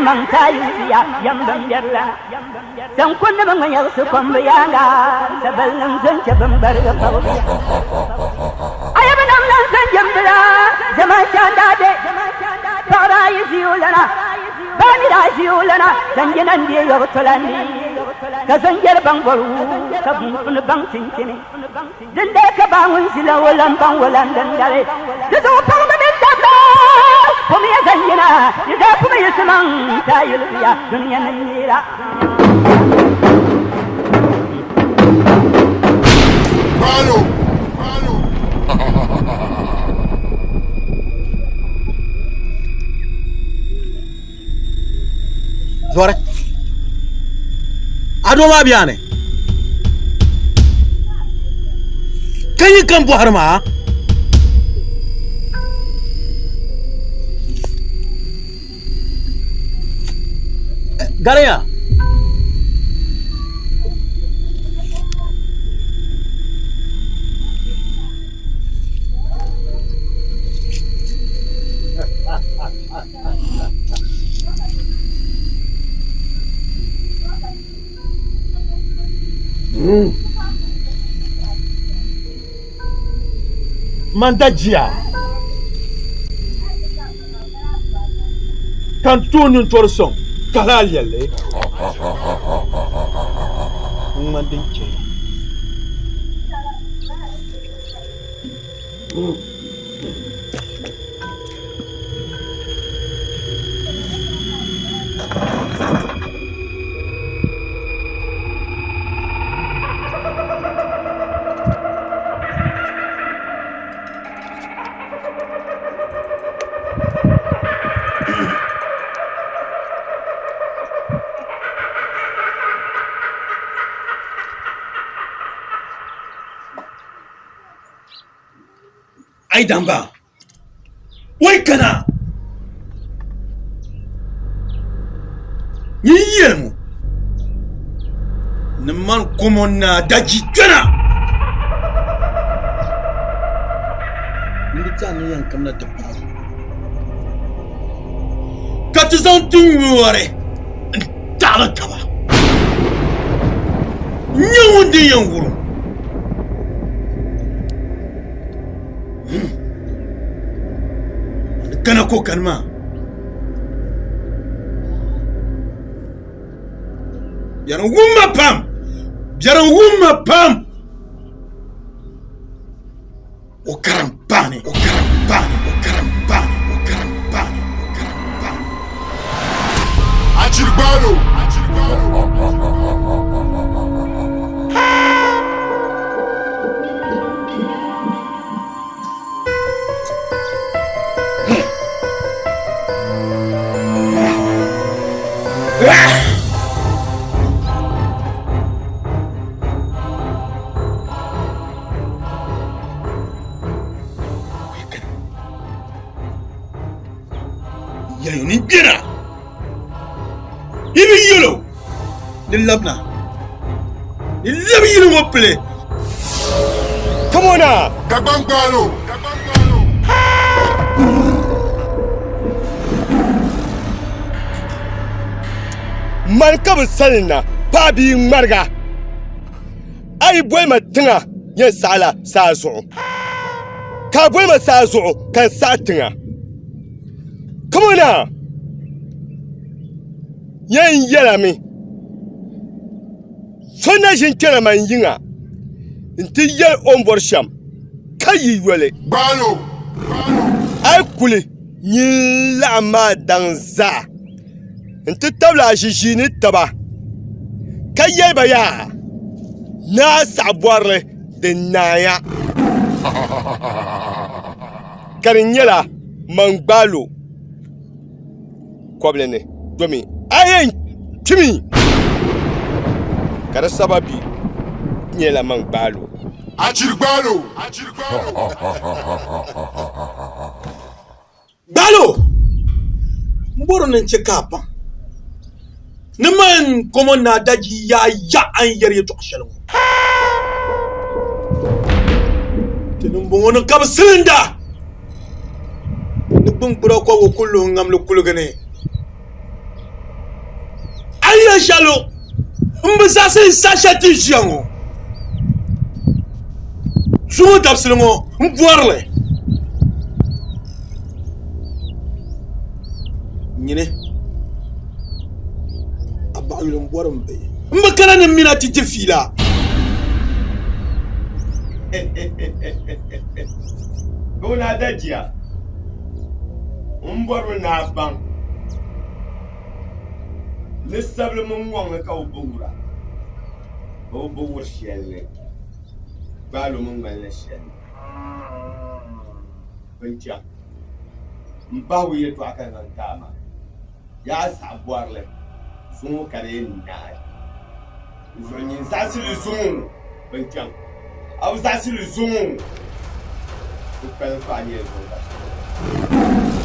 yiɣisimaŋ ti a yiliya yɛm bimbɛrilana. Saŋkunima ŋɔ yiɣisi kom bɛ yaaŋa, sabalinim zo n-chɛ bɛn gbarigi pa bɛ bia. A yi bi nam lan zo n-jɛmbila, ʒɛman shɛŋa daa be paɣiba ayi ʒiulana, baa mi daa ʒiulana, zanjina n-deei yɔbu tolandi, ka zanjɛri baŋ bɔrigu, ka buŋkuni baŋ chinchini. Dindali ka baa ŋun ʒila o lan baŋ o lan dindali. Di zuɣu paɣiba mini dabba, pumiya zanjina, yi zaa pumi yiɣisimaŋ ti a yilibiya dunia ni neera. Gbalo. Zɔri. A doo maa bɛ ni. Ka yi kam bɔhiri maa. Gariya. Man dajiya ka n tooi nintɔri sɔŋ ka laa yɛlli n ŋmani din chɛya. Ai damba wai kana nyin yɛlimu ni man komo naa daji kpɛna n bi tɛha ni yɛn kamina ti paai ka ti zaŋ ti nyɔri n taɣiri taba n nyɛ ŋun din yɛn wurim Kana ko kani maa biɛri wumma pam biɛri wumma pam o karim paani o karim paani o karim paani o karim paani o karim paani Achirigbalo. Yayo ni gbera yi bi yɛlo ni labina ni labi yili ŋɔ pili Come on now. Dagbangbalo. Mani ka bi salina paɣa bia ŋmariga a yi boli ma tiŋa yɛn saɣala saa zuɣu ka a boli ma saa zuɣu ka n saɣa tiŋa come on now yɛn yɛlimi So na ʒin kpɛna man yiŋa nti yɛli o ni bɔri shɛm ka yi yoli. A yi kuli nyin laɣim maa daŋ zaa nti tabili a ʒiʒiini taba ka yɛli ba yaa, Naa saɣibɔrili din naaya ka di nyɛla man gbaal o. kɔbili ni domi a yɛn kpimi ka di sababi nyɛla man gbaalo. Achirigbalo. Gbaalo n bɔri ni n chɛ ka a baŋ ni man komo naa daji yaa ya a ni yɛri yɛtɔɣ shɛli ŋɔ. Ti ni m-bɔŋɔ ni ka bi silinda. Ni gbuŋgbura kɔbigu ku luhi ŋamli kuligi ni. A yi yɛli shɛli o, m bi zaɣisi n saha shɛli ti ni ʒiya ŋɔ. Zuŋɔ dabisili ŋɔ m bɔri li. Nyini, a baɣiyuli m bɔri m bihi. M bi kana ni m mini a ti di fiila. Gomna Dajiya, m bɔrimi ni a baŋ ni sabili mini ŋɔŋ ni ka bɛ bo wura, bɛ bi bo wur shɛli ni gbaalo mi ŋmanila shɛli ni binchaŋ. M bahigu yɛtɔɣa ka zaŋ ti a maa, yaa saɣi bɔrili zuŋɔ ka di yɛn naai. N zuɣu nyin zaɣisi li zuŋɔ binchaŋ, a bi zaɣisi li zuŋɔ di kpalim ka a nyɛla zuŋɔ dabisili.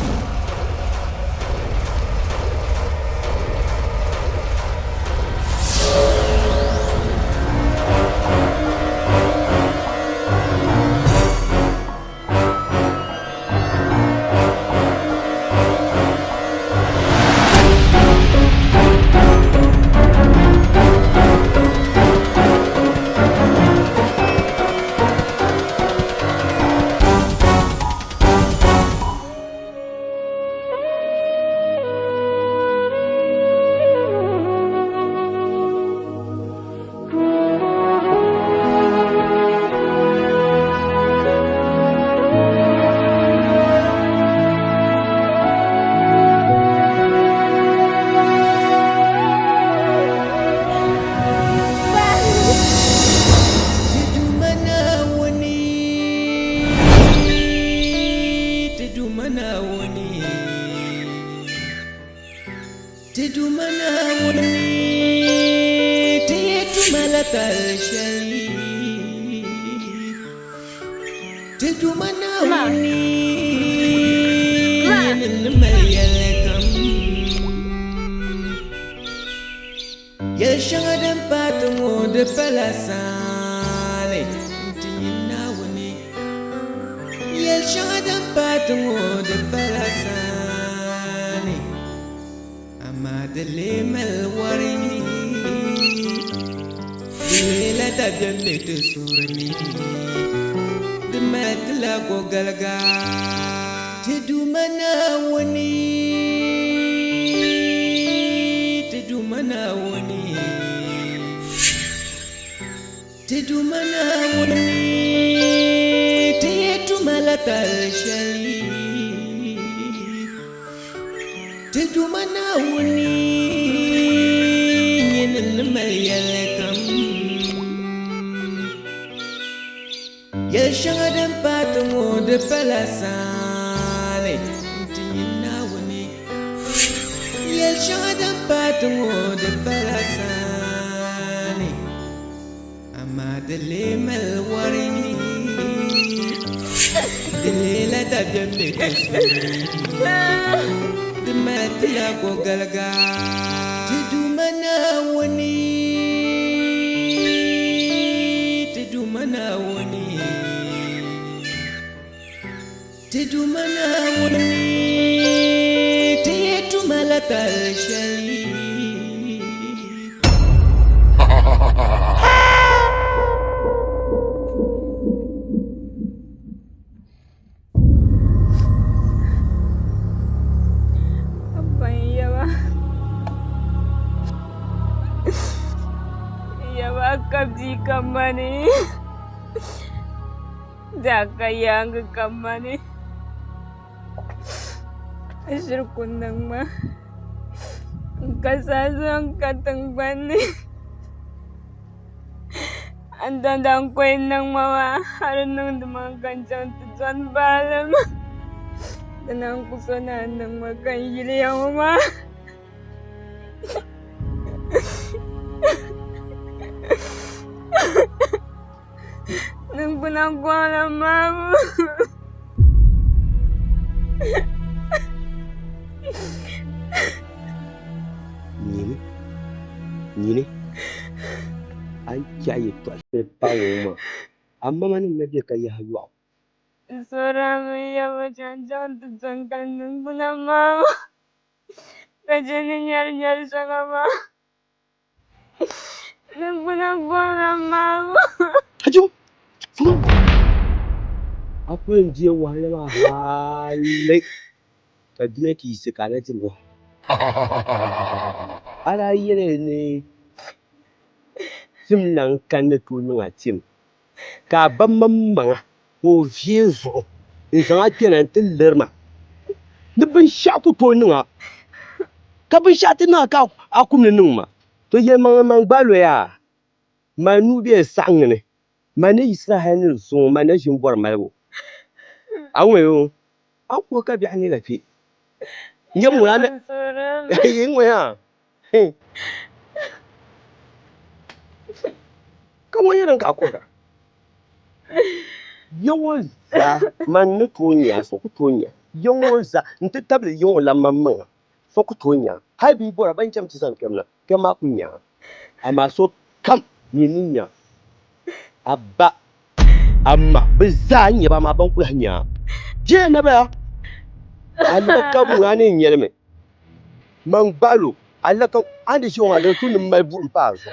Ti Duuma Naawuni, ti yi tuma la tal shɛli. Ti Duuma Naawuni, nyini ni mali yɛlli kam. Yɛl shɛŋa din paai ti ŋɔ di pala saali n-ti nyin Naawuni. Yɛl shɛŋa din paai ti ŋɔ di pala saali, amaa di lee mali wari. Di leela dabiɛm be ti suhuri ni, di mali ti la gɔgaliga. Ti Duuma Naawuni, ti Duuma Naawuni, ti Duuma Naawuni, ti yi tuma la tal shɛli. Ti Duuma Naawuni, nyini ni mali yɛlli kam. Yɛl shɛŋa din paai ti ŋɔ di pala saali n-ti nyin Naawuni. Yɛl shɛŋa din paai ti ŋɔ di pala saali, amaa di lee mali wari. Di leela dabiɛm be ti suhuri ni, di mali ti la gɔgaliga. Ti Duuma Naawuni. Ti Duuma Naawuni, ti Duuma Naawuni, ti yi tuma la tal shɛli. Abba n yaba n yaba ka bia ka mani daa ka yaangi ka mani a ʒiri ku niŋ ma n ka saa zuɣu n ka tingbanni. A ni daŋdaŋ ko yi niŋ ma maa, a di niŋdi ma ka n chaŋ ti dɔni baalim. Dina n-ku so ni a niŋ ma ka n yiliya ŋɔ maa. Niŋgbuna gɔŋla maabu. Nyini, nyini, a yi chɛ a yɛtɔɣ shɛli paai ŋɔ maa, a mamanim na be ka yaha yɔɣu. N suhirimi Yawɛ ka n chaŋ ti dɔni ka niŋgbuna maabu, ka chɛ ni nyari nyari shɛŋa maa. Niŋgbuna bɔrila maabu. Hajibu, A pun di wahala maa hali ka dunia ti yiɣisi ka a na ti ŋɔ. A daa yɛli ni tim lan kani ni tooi niŋ a tim, ka a ba maŋmaŋa ka o vie zuɣu n-zaŋ a kpɛna nti liri ma ni binshɛɣu ku tooi niŋ a, ka binshɛɣu ti niŋ a ka a kum ni niŋ ma. To yɛlimaŋli man gba loya mali nuu be saɣiŋ ni. Man ni yiɣisira hal ni zuŋɔ, man na ʒi m-bɔri malibu. A wum yo, a ni kuhi ka biɛɣu neela kpe. N-yɛm ŋuna ni yi ŋɔ yaa. Ka ŋɔ nyɛ din ka a kuhira. Yaŋɔ zaa, man ni tooi nya, so ku tooi nya. Yaŋɔ zaa, nti tabili yaŋɔ la maŋmaŋa, so ku tooi nya. Hal bɛ yi bɔra, bɛn cham ti zani kpɛm na. Kpɛm maa ku nya a, amaa so kam mi ni nya a ba, a ma, bɛ zaa n-nyɛ ba, amaa bɛn ku lahi nya a. Jɛya nabaya, alaka ŋuna ni n-nyɛli mi, man gbaɣil o, alaka a ni di ʒiya ŋɔ maa di tu ni m mali buɣim pa a zuɣu.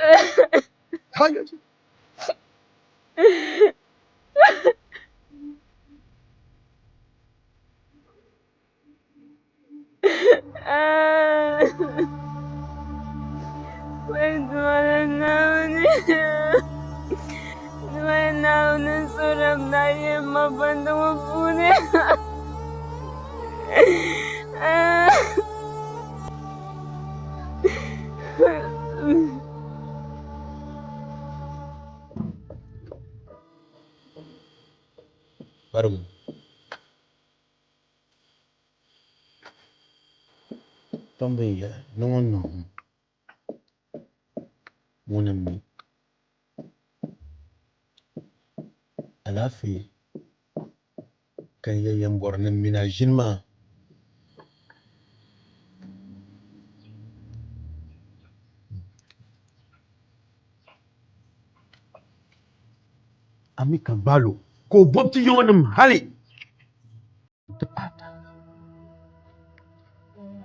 Barim. Tom bin yɛli ni ŋun niŋ ŋuni m-mi alaafee ka n yɛn yɛn bɔri ni m mini a ʒini maa. A mi ka gbaal o ka o bɔbi ti yiŋnim hali nti pahi tariga.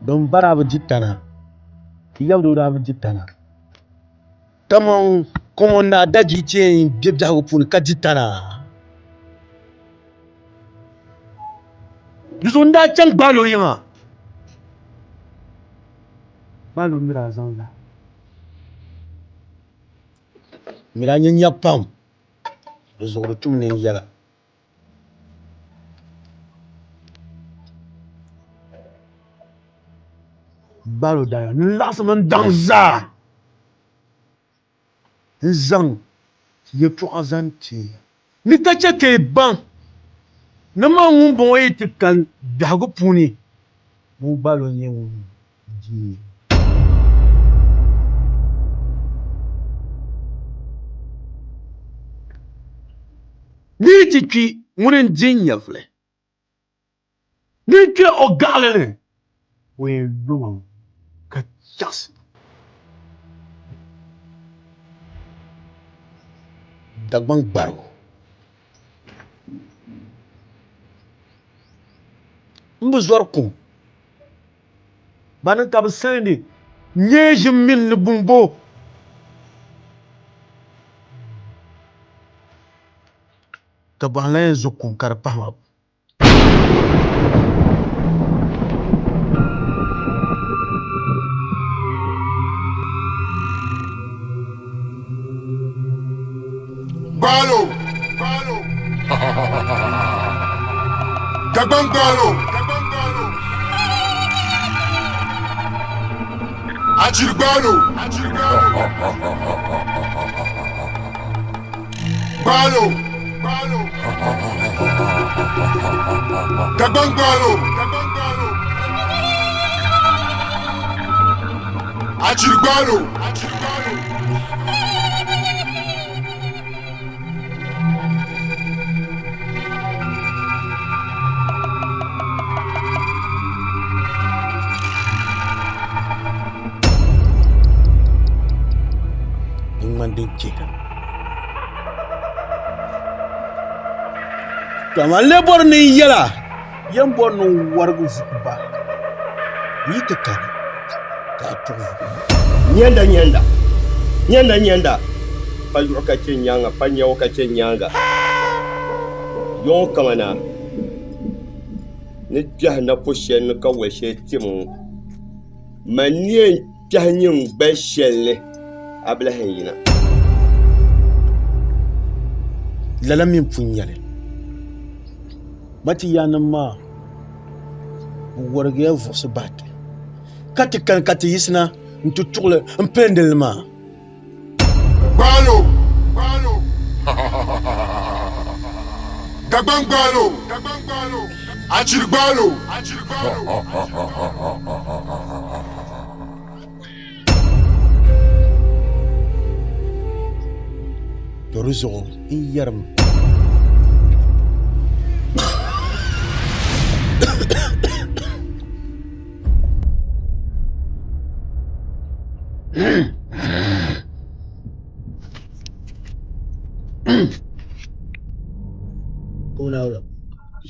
Din ba daa bi di tana, ti yab doo daa bi di tana. Kaman Kɔŋɔ Naa Daji ti yɛn be biɛhigu puuni ka di tana. Di zuɣu n daa chaŋ gbaal o yiŋa. Gbaal o mi daa zaŋ la. Mi daa nya nyabu pam, di zuɣu di tum ni n yɛla. Gbaal o daa n laɣisimi n daŋ zaa n zaŋ yɛltɔɣa zaŋ ti ya ni ka chɛ ka yi baŋ ni man ŋumbɔŋɔ yi ti kani biɛhigu puuni, ŋun gbaal o n-nyɛ ŋun di nyɛ. Ni yi ti kpi, ŋuni n-di n nyɛvili. Ni n kpe o gaɣili ni, o yɛn yo ma ka chaɣisi ma. Dagbaŋ gbarigu. M bi zɔri kum. Bani ka bɛ saɣindi nyee ʒim mini ni bumbo. Ka bɔhim lan yɛn zo kum ka di pahi ma. Gbaalo. Dagbaŋ gbaalo. Achiri gbaalo. Gbaalo. Dagbaŋ gbaalo. Achiri gbaalo. Di ŋmani din chihira. To amaa n lee bɔri ni n yɛl a, yɛn bɔri ni n warigi vuku ba, n yi ti kani ka a tuɣi vuku ba. Nyɛnda nyɛnda. Nyɛnda nyɛnda, pa yuɣu ka chɛ nyaaŋa, pa nyɛbu ka chɛ nyaaŋa. Yɔŋɔ kamana ni kpɛhi napo shɛli ni ka wali shɛli tim ŋɔ, man ni yɛn kpɛhi nyiŋgbal shɛli ni a bi lahi yina. Lala mi m-pun nyɛli. Ba ti yaannim maa, bɛ warigiya vuɣisi bahi ti, ka ti kani ka ti yiɣisina nti tuɣili m-pilindi li maa. Gbaalo! Dagbaŋ gbaalo! Achiri gbaalo! To di zuɣu n yɛrimi.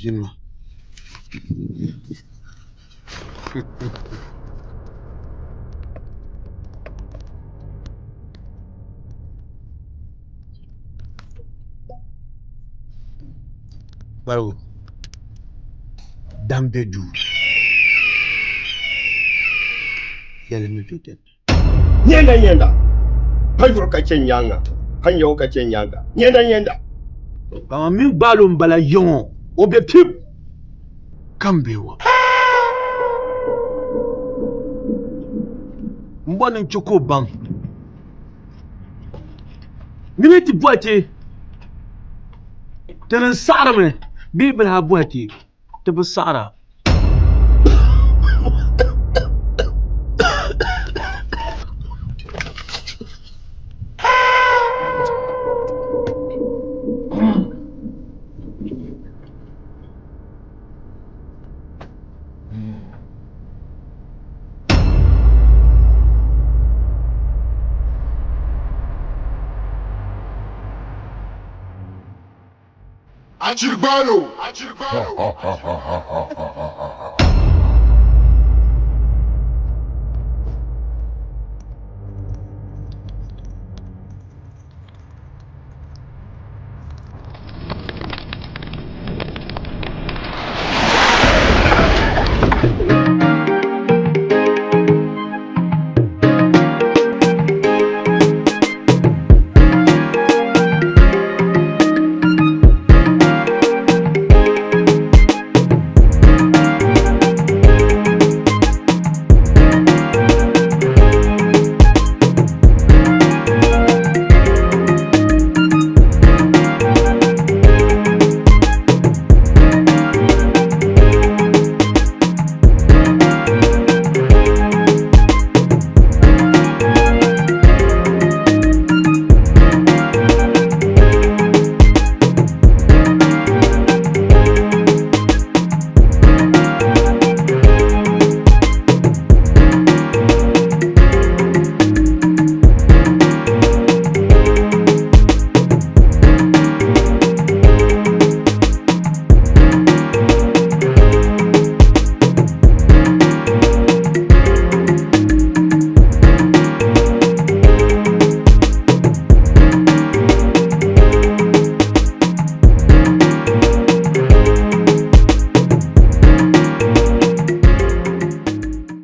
Ʒinima. Gbarigu dam be duu yɛlimi be dinni. Nyɛnda nyɛnda pa yuɣu ka chɛ nyaaŋa pa nyɛbu ka chɛ nyaaŋa nyɛnda nyɛnda. Kaman mini gbaalo m-bala yiŋɔ o be pim ka m be wa. M bɔri ni n chɛ ka o baŋ ni bɛ ti bɔhi ti ti ni saɣirimi bee bɛ lahi bɔhi ti ti bi saɣira. Achirigbalo!